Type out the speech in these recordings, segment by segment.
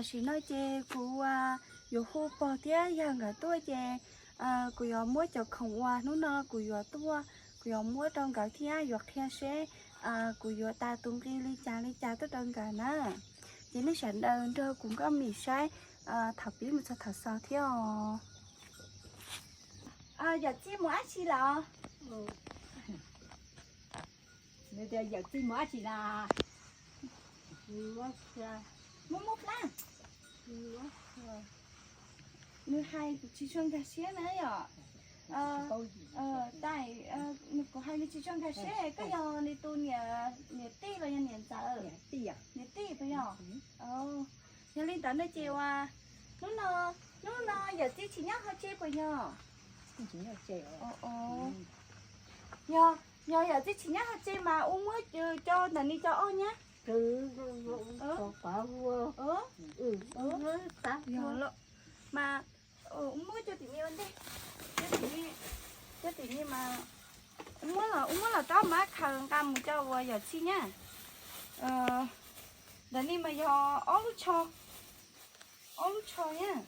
Tam sim no ces kuv yuav hu pog thiab yawg nkawd tuaj ces kuv yuav muab cov khoom uas hnub no kuv yuav tuaj, kuv yuav muab rau nkawd thiab yuav qhia seb kuv yuav tas tus nqi li cas li cas tuaj rau nkawd na. Ces nej sawv daws nrog kuv Nkauj Mim saib thaum pib mus txog thaum xaus thiab os. Yawm Txij mus dab tsi lawm? Yawm Txij mus dab tsi na? Muab muab plab. Nws hais kuv tsis tshua nkag siab na yom. Tais, kuv hais nws tsis tshua nkag siab, koj yog nws tus niam, niam tij los yog niam ntxawm? Niam tij puas yog? Yog li ntawd no ces uas hnub no, hnub no Yawm Txij tsis nyob hauv tsev puas yog? Yog, yog Yawm Txij tsis nyob hauv tsev mas ua muab cov ntawm ni cov ob nyab. Yog lawm mas ua muab cov tim ni ua ntej, cov tim ni, cov tim ni mas ua muab los, ua muab los rau mab khaws nqa mus coj ua Yawm Txij nyab. Ntawm ni mas yog ob lub tsho, ob lub tsho nyab.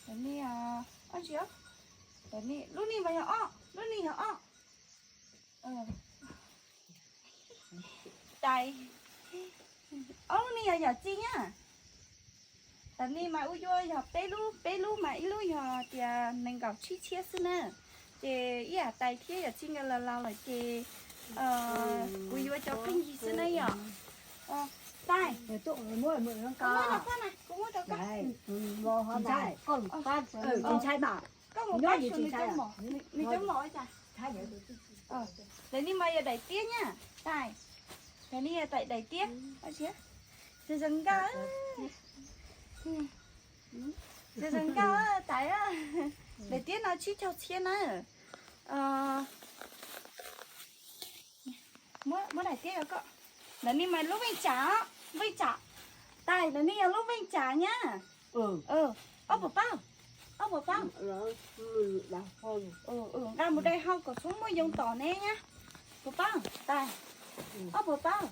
Ntawm ni, ntawm ni, lub ni mas yog ob, lub ni yog ob. Tais, ob lub ni yog Yawm Txij nyab. Ntawm ni mas ua yuav yog peb lub, peb lub mas ib lub yog tias nees nkaum tsib txhiab xwb na. Ces ib yam Tais thiab Yawm Txij nkawd laus laus lawm ces kuv yuav cov pheej yig xwb na yom. Tais, kuv muab rau koj, kuv muab rau koj. Koj mus pab xyuas nws cov mom, nws cov mom ua cas. Ntawm ni mas yog daim tiab nyab Tais. Ntawm ni yog daim, daim tiab. Zoo zoo nkauj, zoo zoo nkauj Tais. Daim tiab no tsib caug txhiab na. Muab daim tiab rau koj. Ntawm ni mas lub veej tsam, veej tsam. Tais, ntawm ni yog lub veej tsam nyab. Ob puas paub? Ob puas paub? Nqa mus dai hau kom txhob muaj yoo tom neb nyab. Puas paub? Tais, ob puas paub?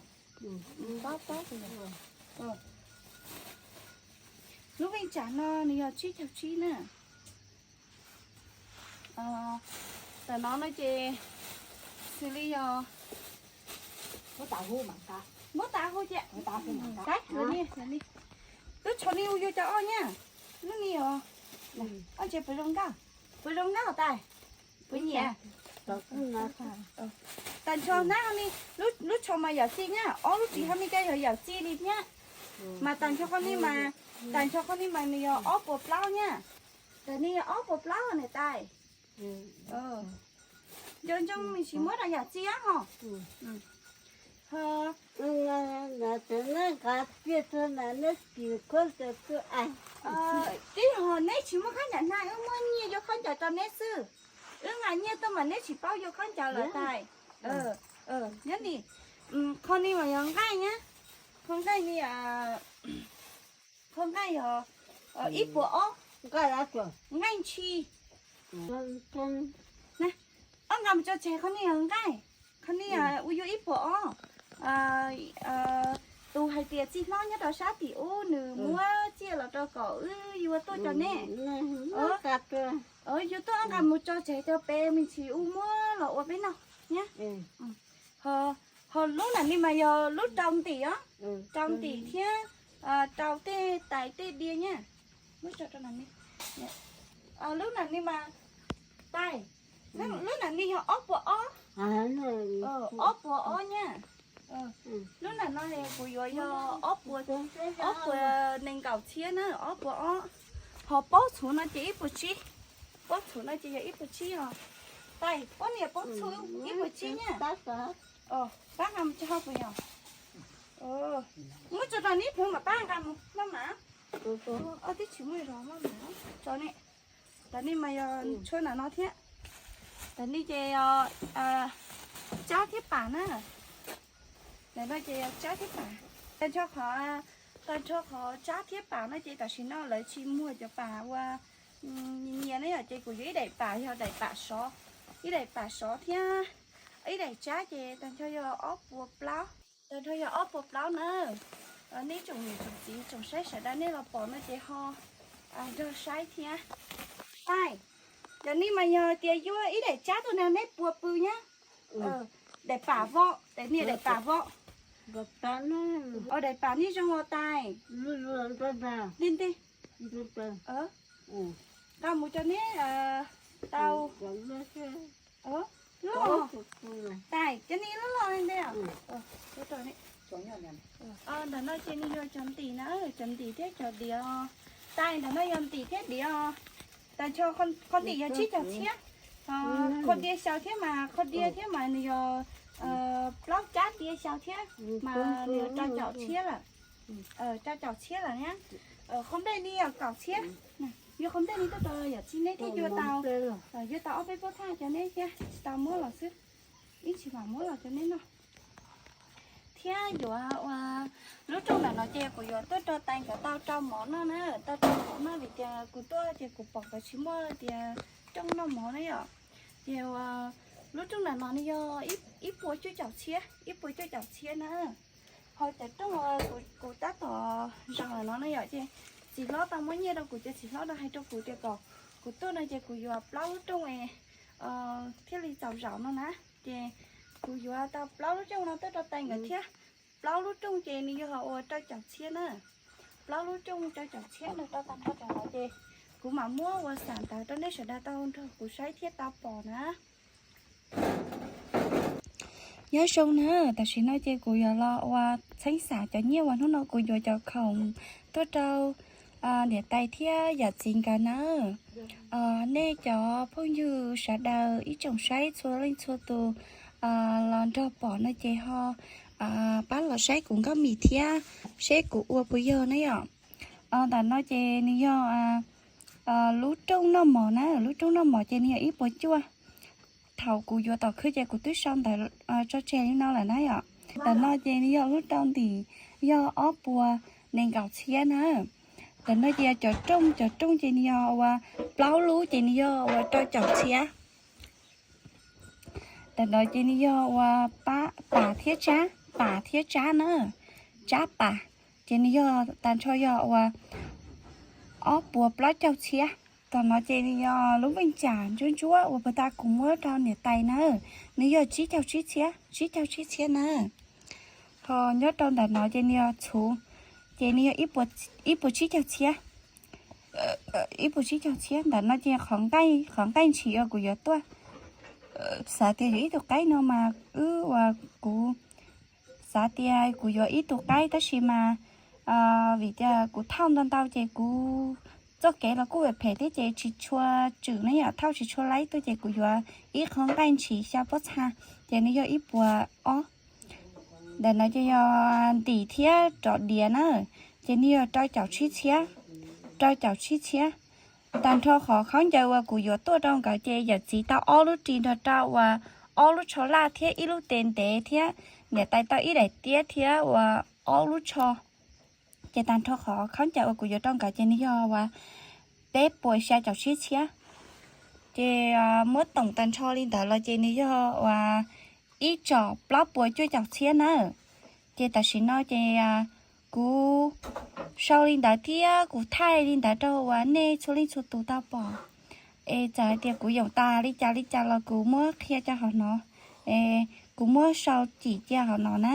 Lub veej tsam no nws yog tsib caug tsib na. Tam no no ces xws li yog muab tas hu ces, lub tsho ni ua yuav cov ob nyab. Lub ni os, ob tsev puas zoo nkauj? Puas zoo nkauj Tais? Puas nyiam? Tag nrho na, lub tsho mas Yawm Txij nyab, ob lub ris ho ni koj yog Yawm Txij li nyab. Mas tag nrho qhov ni mas, tag nrho qhov ni mas nws yog ob puas plaub nyab. Ntawm ni yog ob puas plaub na Tais. Nco ntsoov me ntsis muab rau Yawm Txij ho. Ho, tib ho neb tsis muaj khaub ncaws hnav, wb muab nyiaj yuav khaub ncaws rau neb xwb. Wb nqa nyiaj tuaj mas neb tsis paub yuav khaub ncaws lawm Tais. Nyob ni, qhov ni mas yog nqaij nyab, qhov nqaij ni, qhov nqaij yog ib puas ob, nqaij ntshis. Ob nqa mus tso tseg, qhov ni yog nqaij, qhov ni ua yuav ib puas ob. Tus hais tias txij hlob nyob rau sab tim ub nws muab tsiaj los rau kom wb yuav tuaj cov neb. Yuav tuaj, ob nqa mus tso tseg rau pem me ntsis wb muab los ua peb noj nyab. Ho lub nram ni mas yog lub rau ntim os, rau ntim thiab rau tej tais tej diav nyab. Lub nram ni mas, Tais, lub nram ni yog ob puas ob, ob puas ob nyab. Lub nram no kuv yuav yog ob puas, ob puas nees nkaum txhiab na, ob puas ob. Ho pob txhuv no ces ib puas tsib, pob txhuv no ces yog ib puas tsib os. Tais, pob niam pob txhuv ib puas tsib nyab. Pab nqa mus tso hauv puas yog? Muab tso rau neb plhws mam pab nqa mus maj mam. Ob tib tsis muaj zog maj mam tso ne. Tam ni mas yog tshuav nram no thiab. Tam ni ces yog tsab thiab pam na. Tam no ces yog tsab thiab pam. Tag nrho qhov, tag nrho qhov tsab thiab pam no ces tam sim no lawv tsis muag cov pam ua nyias nyias ne yom, ces kuv yuav ib daim pam yog daim pam sov, ib daim pam sov thiab ib daim tsab ces tag nrho yog ob puas plaub. Tag nrho yog ob puas plaub na. Nej tsoom niam tsoom txiv tsoom saib sawv daws nej los pom no ces ho nrog saib thiab. Tais, cov nej mas yog tias yuav ib daim tsab tuaj no neb puas pw nyab? Daim pam vov, daim niag daim pam vov. Daim pam nej zoo os tais. Ntej ntej. Nqa mus cov neb tau. Loj, tais cov nej loj loj ntej. Ntawm no ces nws yog cov ntim na, cov ntim thiab cov diav. Tais, ntawm no yog ntim thiab diav os. Tag nrho qhov ntim yog tsib caug txhiab. Qhov diav xyaw thiab mas, qhov diav thiab mas nws yog plaub cab diav xyaw thiab mas nws yog rau caum txhiab lawm. Rau caum txhiab lawm na. Qhov nplej ni yog kaum txhiab. Yog qhov nplej ni tuaj rau yawm txiv neb thiab yuav tau, yuav tau ob peb pob thaj cov neb thiab tsis tau muab los xwb. Ib tsis mam muab los cov neb noj. Thiab yuav ua lub rooj ntawm no ces kuv yuav tuaj rau tais nkawd tau rau mov noj na, tau rau mov noj vim tias kuv tuaj ces kuv pom nkawd tsis muaj tias rooj noj mov na yom. Ces ua lub rooj ntawm no nws yog ib puas cuaj caum txhiab, ib puas cuaj caum txhiab na. Ho cov rooj kuv tab tom zaum no na yom, ces txiv hlob tau muab nyiaj rau kuv, ces txiv hlob no hais rau kuv tias kom kuv tuaj no ces kuv yuav plaub lub rooj es thiaj li txaus zaum no na. Ces kuv yuav tau plaub lub rooj no tuaj rau tais nkawd thiab. Plaub lub rooj ces nws yog ua rau caum txhiab na. Plaub lub rooj rau caum txhiab no rau tag nrho cov no ces kuv mam muab ua xam ntawv rau nej sawv daws tau nrog kuv saib thiab tau pom na. Nyob zoo na, tam sim no ces kuv yuav los ua txheeb xam cov nyiaj uas hnub no kuv yuav cov khoom tuaj rau niam tais thiab yawm txiv nkawd na. Nej cov phooj ywg sawv daws ib tsoom saib txhua leej txhua tus los nrog pom no ces ho pab los saib kuv nkauj mim thiab seb kuv ua puas yog na yom. Ntawm no ces nws yog lub rooj noj mov na, lub rooj noj mov ces nws yog ib puas cuaj. Thaum kuv yuav tom khw ces kuv twb sau ntawv tso tseg li no lawm na yom. Ntawm no ces nws yog lub rau ntim yog ob puas nees nkaum txhiab na. Ntawm no ces cov rooj, cov rooj ces nws yog ua plaub lub ces nws yog ua rau caum txhiab. Ntawm no ces nws yog ua pam thiab tsab, pam thiab tsab na, tsab pam, ces nws yog tag nrho yog ua ob puas plaub caug txhiab. Tam no ces nws yog lub veej tsam ntsuab ntsuab uas puag ta kuv muab rau niam tais na, nws yog tsib caug tsib txhiab, tsib caug tsib txhiab na. Ho nyob rau ntawm no ces nws yog txhuv, ces nws yog ib puas tsib caug txhiab, ib puas tsib caug txhiab. Ntawm no ces qhov nqaij, qhov nqaij ntshis uas kuv yuav tuaj, xav tias yuav ib tug qaib no mas wb uas kuv xav tias kuv yuav ib tug qaib tab sis mas vim tias kuv thauj ntau ntau ces kuv txoj kev los kuj phem thiab ces tsis tshua tswm ne yom, thauj tsis tshua laib tuaj ces kuv yuav ib qho nqaij ntshis xya pob txha, ces nws yog ib puas ob. Ntawm no ces yog ntim thiab rov diav na, ces nws yog rau caum tsib txhiab, rau caum tsib txhiab. Tag nrho qhov khaub ncaws uas kuv yuav tuaj rau nkawd ces yawm txiv tau ob lub ris nrog rau uas ob lub tsho laj thiab ib lub tes ntev thiab niam tais tau ib daim tiab thiab uas ob lub tsho. Ces tag nrho qhov khaub ncaws uas kuv yuav rau nkawd ces nws yog uas peb puas xya caum tsib txhiab. Ces muab toom tag nrho li ntawd los ces nws yog uas ib tsom plaub puas cuaj caum txhiab na. Ces tam sim no ces kuv sau li ntawd thiab kuv thaij li ntawd rau uas nej txhua leej txhua tus tau pom. Es txawm hais tias kuv yoom tas li cas li cas los kuv muab qhia cia hauv no, es kuv muab sau cim cia hauv no na.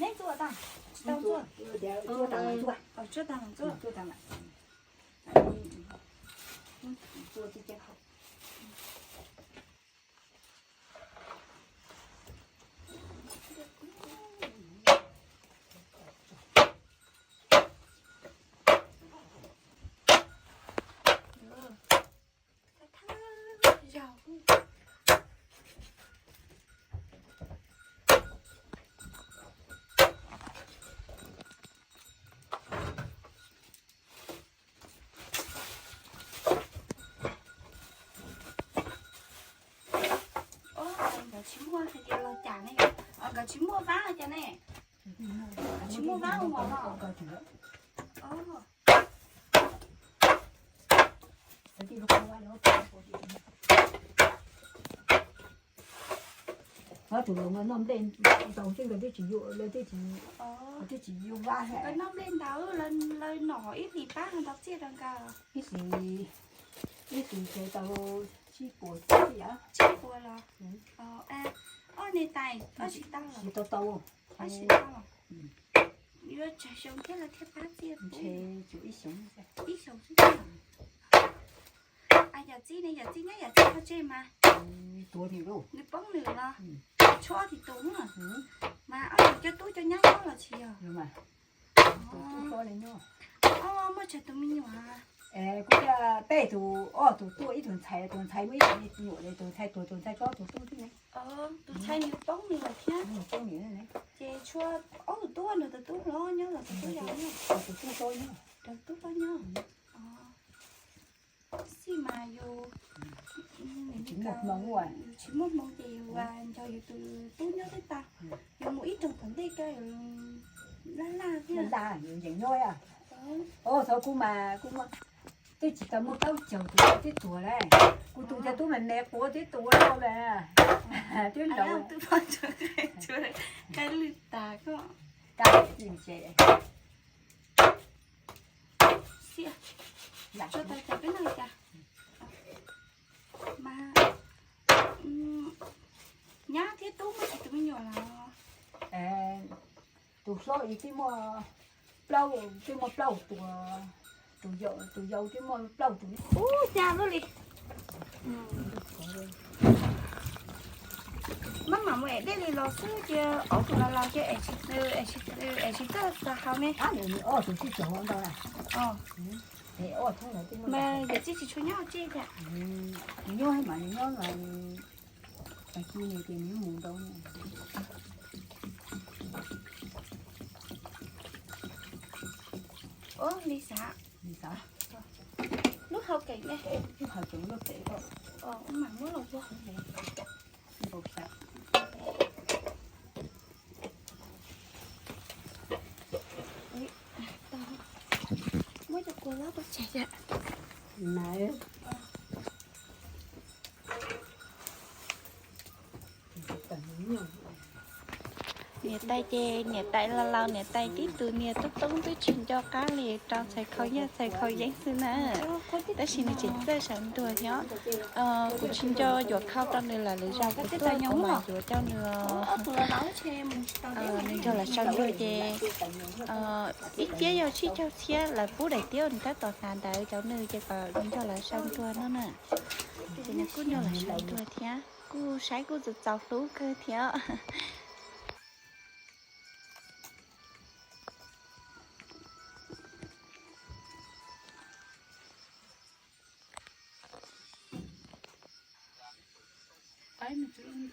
Neb ntxuaj tag, tsis tau ntxuaj. Ntxuaj tag, ntxuaj tag, ntxuaj tag. Ntxuaj tsis cia hauv. Nkawd tsis muaj hais tias los cas ne, nkawd tsis muaj vab cas ne, tsis muaj vab ua mov no. Tus hluas nkauj noj nplej ntau xwb nkawd twb tsis yuav, lawv twb tsis, twb tsis yuav vab. Nkawd noj nplej ntau, lawv nom ib hlis pab ho ntau txiaj rau nkawd. Ib hlis, ib hlis tsev tau tsib puas txiaj. Tsib puas los? Ob niag tais, ob tsis tau los? Tsis tau tau. Ob tsis tau los? Yuav tsawg xyoo thiab lawv thiaj pab txiaj? Ntshe tsuas ib xyoos, ib xyoos xwb. Yawm txiv ne, yawm txiv nyob yawm txiv qhov tsev mas. Tuav nws, nws poob nws los? Tshuav ob tug tub mas. Ob tug coj tub coj nyab nyob los tsis yog? Muaj tsawg tus me nyuam? Kuv coj peb tug, ob tug tub ib tug ntxhais, tus ntxhais muaj ib tug me nyuam, tus ntxhais tuag, tus ntxhais tshuav ob tug tub thiab ne. Tus ntxhais nws poob nws lawm thiab. Ces tshuav ob tug tub, nrog tus tub hlob nyob los tus tub yau nyob? Tus tub hlob nyob. Tus tub hlob nyob. Xij mas yus tsis muaj hmoo ces yus nrog yus tus tub nyob thiab tau. Yus mus ib rooj tom ntej ko laj laj thiab. Laj laj yus ncees nyob. Os, thaum kuv mas kuv twb tsis tau muaj plaub caug tus twb tuag lawm. Kuv tus cov tub me me quav twb tuag lawm. Twb laus. Kab lwj tas koj. Kab lwj ces Tsuas tas cas peb noj cas. Mas nyab thiab tub muaj tsis tus me nyuam los? Tus hlob twb muaj plaub, twb muaj plaub tus, tus yau, tus yau twb muaj plaub tus. Ub, cas luaj li. Maj mam mus ev dej li los xwb, cia ob tug los laus cia es tsis txawj xav haus ne. Mas yawm txiv tsis tshua nyob hauv tsev tiag. Nws nyob mas nws nyob, tag kis nws tias nws mus ntau. Ub, li xav. Lub hau keem ne. Lub hau keem lub pem. Ub, mam muab los ua. Muab cov kua hlob tau tseg. Niam tais ces niam tais laus laus, niam tais tib tug niag tub tub twb tsis nco qab li, rau txhais khau nyiaj txhais khau yeeb xwb na. Tab sis nws tseem txawj sawv nruag thiab. Kuv tsis nco yuav khau rau nws lawm, lwm zaus kuv tuaj kuv mam yuav rau nws. Nws nco lawv sawv nruag ces ib txhiab yog tsib caug txhiab lawv pub daim tiab nws tab tom hnav ntawd rau nws ces kom nws nco lawv sawv nruag no na. Ces nws kuj nco lawv sawv nruag thiab, kuj saib kuj txaus txaus hlub kawg thiab.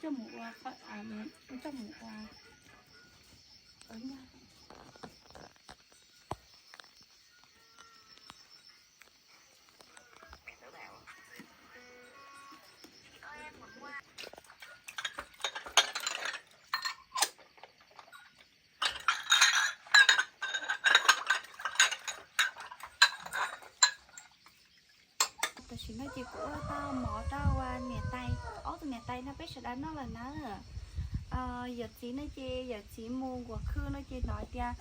Coj mus ua, coj mus ua. Tam sim no ces kuv ua tau mov rau niam tais, ob tug niam tais no peb sawv daws noj lawm na. Yawm txiv no ces yawm txiv mus nkuas khw no ces hnov tias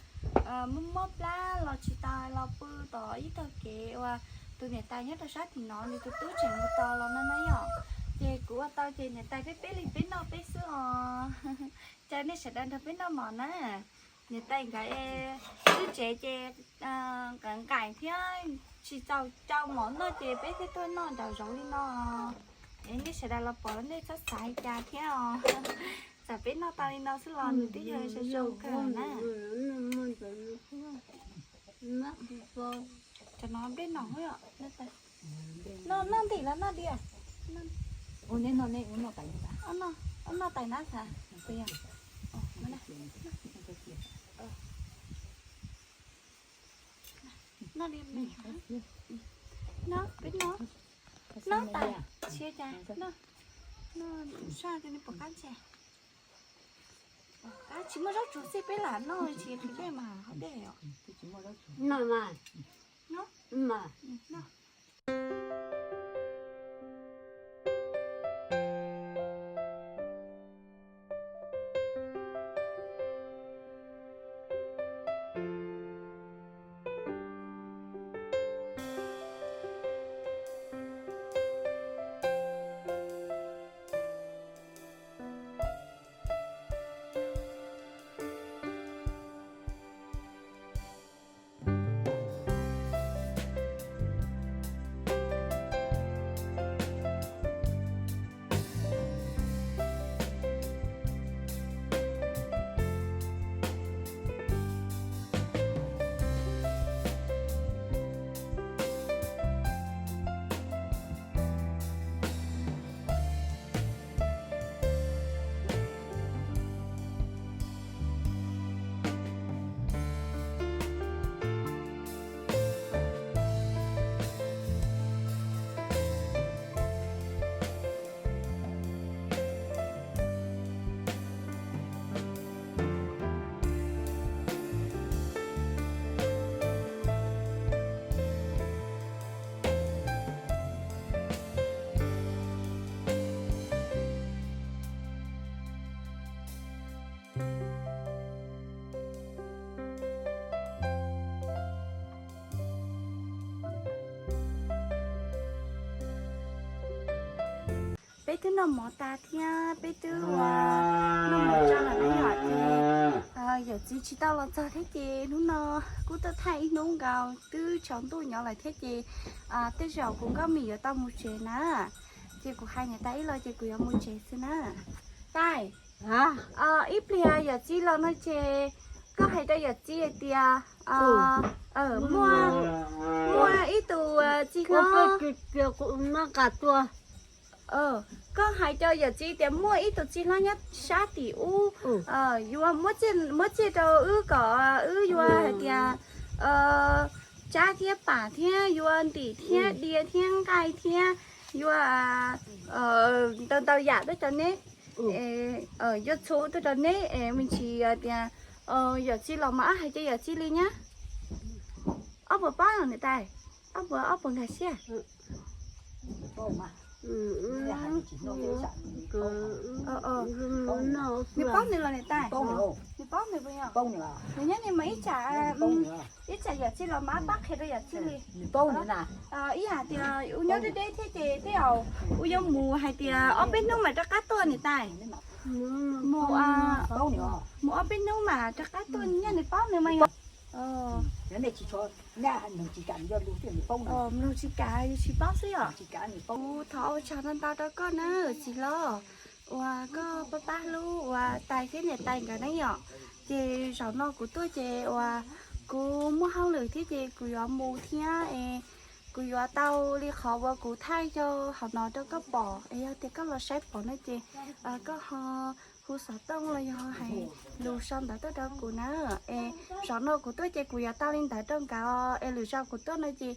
muaj mob plab los tsis tau los pw tom ib tog kev uas tus niam tais nyob rau sab tim no nws tus tub tseem mus tos los no na yom. Ces kuv ua tau ces niam tais peb peb li peb noj peb xwb os. Cas nej sawv daws nrog peb noj mov na. Niam tais nkawd twb tsev ces nqaim nqaim thiab tsis txaus rau mov noj ces peb thiaj tuaj noj nraum zoov li no. Es nej sawv daws los pom nej txhob xav li cas thiab os. Txawm peb noj tau li no xwb los nws twb yog zoo zoo kawg na. Cov no nplej no, noj ntim los noj diam. Noj tais na xav. Noj li, noj peb noj, noj tais tsis cas, noj, noj saj rau nej pom qab ntsia. Qab tsis muaj zaub tsuag xij peb lam noj tsis qhib dej mas haus dej os. Noj mas, noj mas. Peb twb noj mov tas thiab peb twb ua noj mov tso lawm na yom, ces yawm txiv tsis tau los txog thiab ces hnub no kuj tuaj thaij ib hnub nkaus twb tsaus ntuj nyob lawm thiab ces tej zaum kuv nkauj Mim yuav tau mus tsev na. Ces kuv hais niam tais ib los ces kuv yuav mus tsev xwb na. Tais, ib pliag yawm txiv los no ces koj hais rau yawm txiv hais tias muaj, muaj ib tug txiv hlob. Koj hais rau yawm txiv tias muaj ib tug txiv hlob nyob sab tim ub, yuav muab txiaj rau wb kom wb yuav hais tias tsab thiab pam thiab yuav ntim thiab dia thiab nqaij thiab yuav ntau ntau yam tuaj rau neb, yuav txhuv tuaj rau neb es me ntsis tias yawm txiv los mas hais rau yawm txiv li nyab. Ob puas paub niam tais? Ob puas, ob puas nkag siab? Nws paub nws los niam tais? Nws paub nws puas yog? Nws nyob ni mas ib tsam, ib tsam yawm txiv los mas pab qhia rau yawm txiv li. Ib yam tias u nyob deb deb thiab ces tej zaum u yuav mus hais tias ob peb hnub mas rov qab tuaj niam tais. Mus, mus ob peb hnub mas rov qab tuaj, nyob nws paub nws mas yog. Mloog tsis kam, tsis paub xwb yom. Kuv thov ua tsaug ntau ntau rau koj na txiv hlob, uas koj pab pab hlub uas tais thiab niam tais nkawd na yom. Ces zaum no kuv tuaj ces uas kuv muaj hauj lwm thiab ces kuv yuav mus thiab es kuv yuav tau li qhov uas kuv thaij yog hauv no rau koj pom es yog tias koj los saib pom no ces koj ho hu xov tooj los yog hais lus sau ntawv tuaj rau kuv na. Es zaum no kuv tuaj ces kuv yuav tau li ntawd rau nkawd es lwm zaus kuv tuaj no ces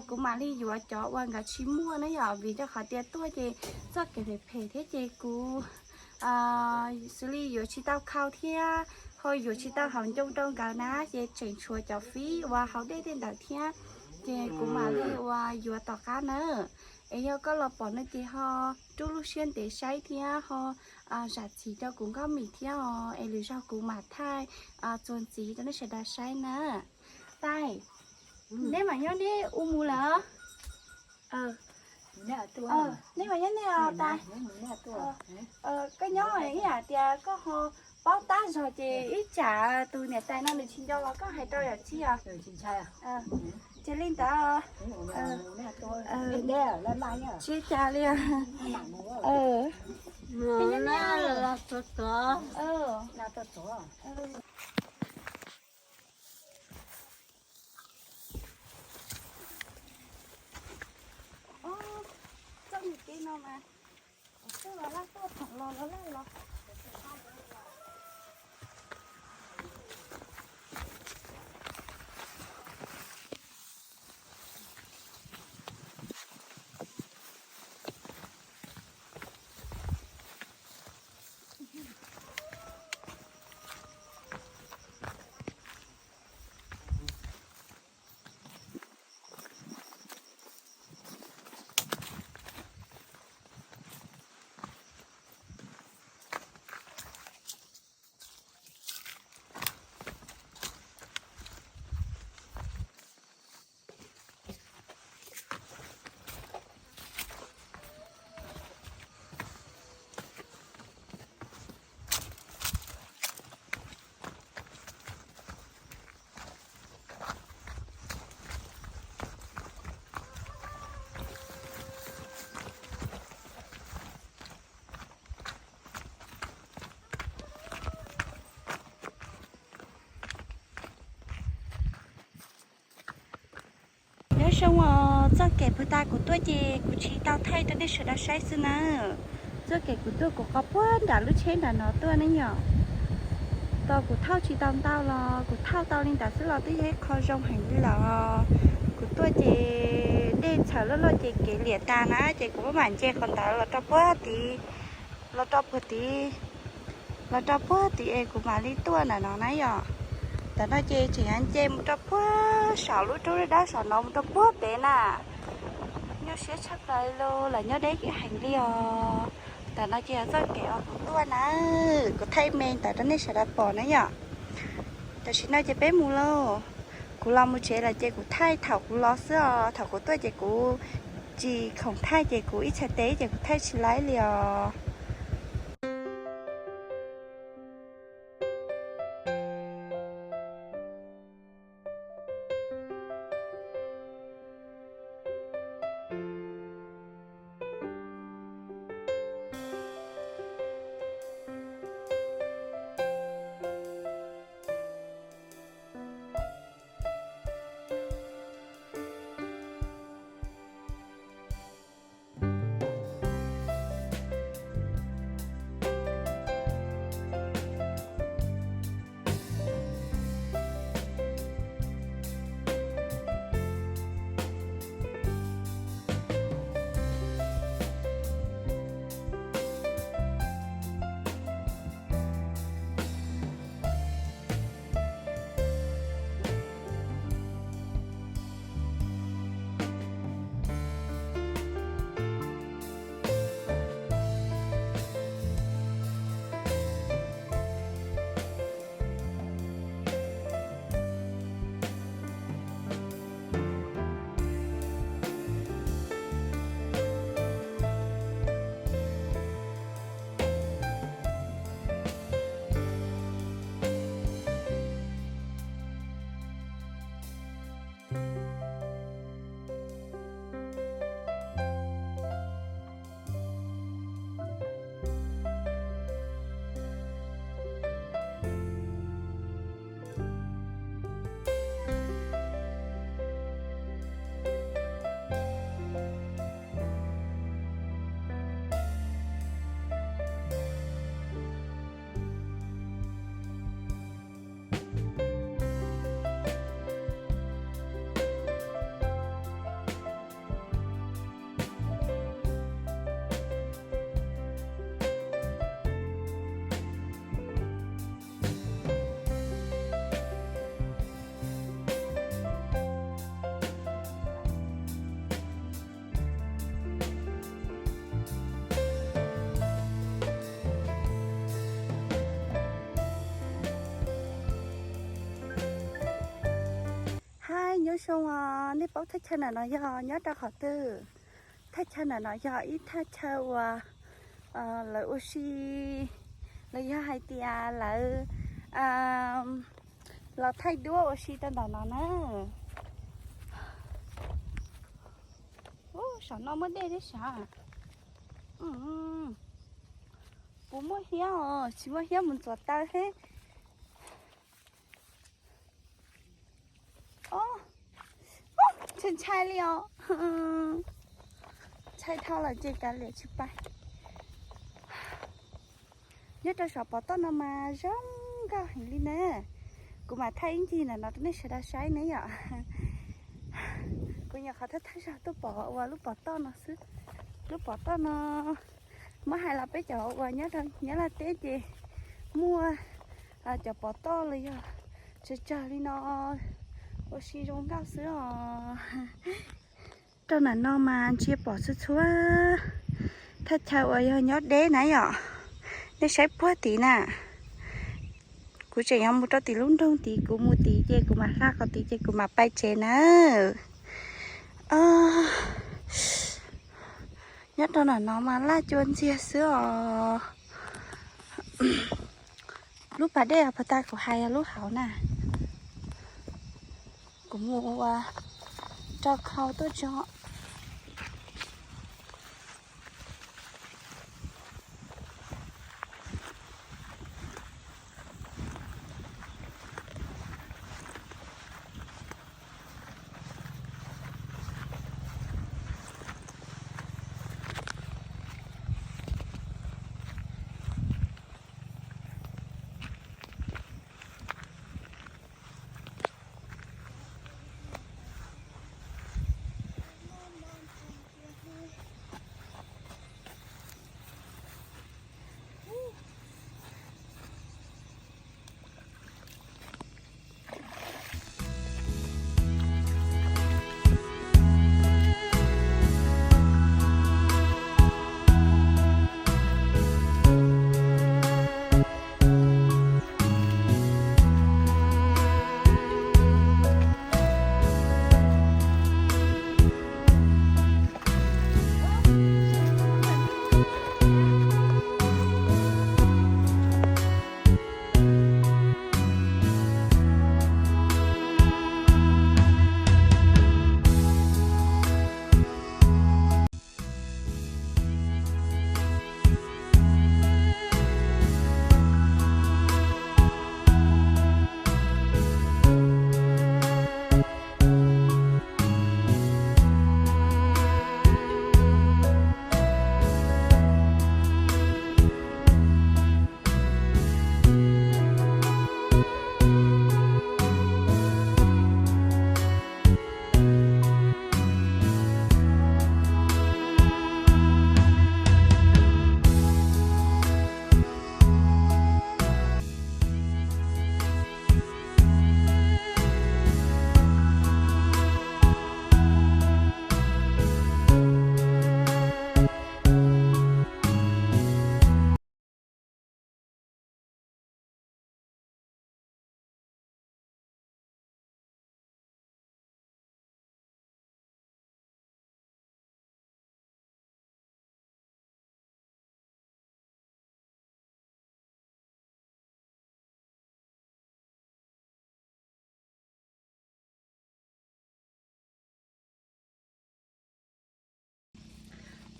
kuv mam li yuav cov uas nkawd tsis muaj na yom, vim rau qhov tias tuaj ces txoj kev phem phem thiab ces kuv xws li yuav tsis tau khau thiab ho yuav tsis tau haus ncoo rau nkawd na, ces tseem tshuav cov fib uas haus dej tej ntawd thiab, ces kuv mam li uas yuav tom qab na. Es yog koj los pom no ces ho rub lub siab ntev saib thiab ho zam txim rau kuv nkauj Mim thiab os, es lwm zaug kuv mam thaij txuas ntxiv rau nej sawv daws saib na. Tais, neb mam nyob neb ua mus lawm. Neb mam nyob neb os tais. Koj nyob ib yam tias koj ho paub tab zog ces ib tsam tus niam tais no nws tsis nco los koj hais rau yawm txiv os. Ces li ntawd, tsis cas li. Txoj kev no mas, los laj tuaj thaum los los laj los. Nyob zoo os, txoj kev puag ta kuv tuaj ces kuv tsis tau thaij rau nej sawv daws saib xwb na. Txoj kev kuv tuaj kuv qhov puag nram lub tsheb nram no tuaj ne yom. Tos kuv thauj tsis tau ntau los kuv thauj tau li ntawd xwb los twb yog ib qho zoo heev li lawm. Kuv tuaj ces dej txhawm loj loj ces kev liam tas na ces kuv maj mam nce qhov ntawd los rau puag tid, los rau puag tid, los rau puag tid es kuv mam li tuaj ntawm no na yom. Ntawm no ces tseem nce mus rau puag saum lub roob dawb dawb saum no mus rau puag pem na. Nyuaj siab tshaj plaws li, lawv nyob deb heev li os. Ntawm no ces yog txoj kev uas kuv tuaj na, kuv thaij me ntawd rau nej sawv daws pom na yom. Tam sim no ces peb mus lauj. Kuv los mus tsev lawm ces kuv thaij thaum kuv los xwb os, thaum kuv tuaj ces kuv tsis khoom thaij ces kuv ib txhais tes ces kuv thaij tsis laib li os. Hais nyob zoo os, nej paub thaj chaw ntawm no yog nyob rau qhov twg? Thaj chaw ntawm no yog ib thaj chaw uas lawv ua si, los yog hais tias lawv los thaij duab ua si rau ntawm no na. Ub, saum no muaj dej thiab sav. Puas muaj hiab os? Tsis muaj hiab mus ntxuav taw thiab. Ntshai ntshai li os. Ntshai dhau lawm ces kav liam tsis pais. Nyob rau saum pov toj no mas zoo nkauj heev li na. Kuv mam thaij ib ncig ntawm no rau nej sawv daws saib ne yom. Kuv nyuam qhuav thaij thaij zog tuaj pom ua lub pov toj no xwb. Lub pov toj no muab hais los peb cov uas nyob rau Nyab Laj teb ces muaj cov pov toj los yog tsawg tsawg li no ua si zoo nkauj xwb os. Rau ntawm no mas ntsia pom txhua txhua thaj chaw uas yog nyob deb na yom. Nej saib puag tid na. Kuv tseem yuav mus rau tim lub nroog tid, kuv mus tid ces kuv mam hla qhov tid ces kuv mam pais tsev na. Nyob rau ntawm no mas laj cua ntxiag xwb os. Lub pas dej uas puag ta kuv hais yog lub hauv na. Kuv mus ua rau khau tuaj tso.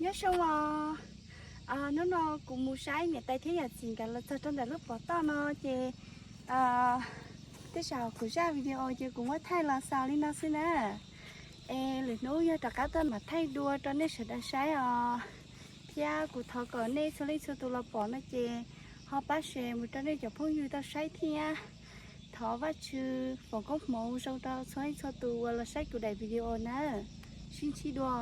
Nyob zoo os, hnub no kuv mus saib niam tais thiab yawm txiv nkawd los txog rau ntawm lub pov toj no ces tej zaum kuv zaj video ces kuv muab thaij los xaus li no xwb na. Es lwm hnub yog rov qab tuaj mam thaij dua rau nej sawv daws saib os. Thiab kuv thov kom nej txhua leej txhua tus los pom no ces ho pab share mus rau nej cov phooj ywg tau saib thiab. Thov Vajtswv foom koob hmoov zoo rau txhua leej txhua tus uas los saib kuv daim video na. Sib ntsib dua.